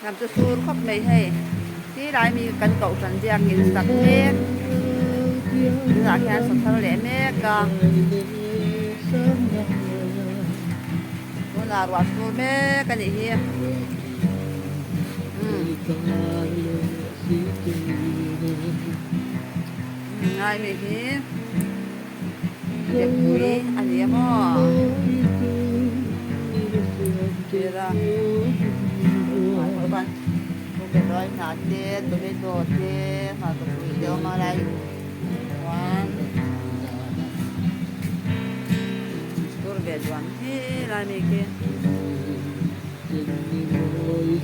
Lam chu sur khawp mai hei ti lai mi kan kohhran biakin sak mek tunah hian sa thar leh mek a tunah ruah sur mek a nih hi umm lai mi hi biakpui a ni a maw tira hnah te tomato te nghalpapui te a awm a lai chuan tur ve duam hi lai mi khi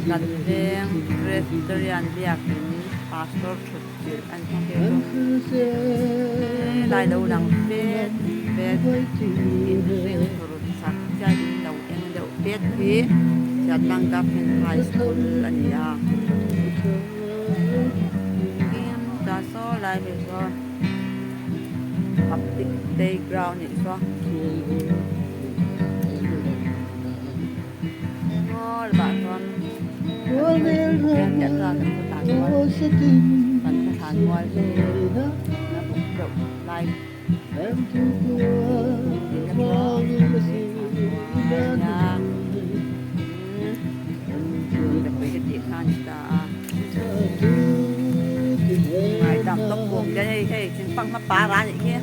kan veng Presbyterian biakin pastor thut Helai lo lang pet pet inhring tur chak chiah in lo eng deuh pet hi Chiatlang Government High School a ni a. Tin tah saw lai mi saw public playground nih saw Ngaw lamah chuan kan thlan mual hi a buk deuh lai Ngaihdam tawp kung te hei hei thingpang hma par a nih khi.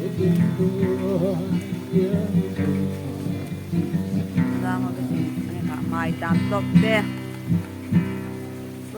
Mai tam tawp te.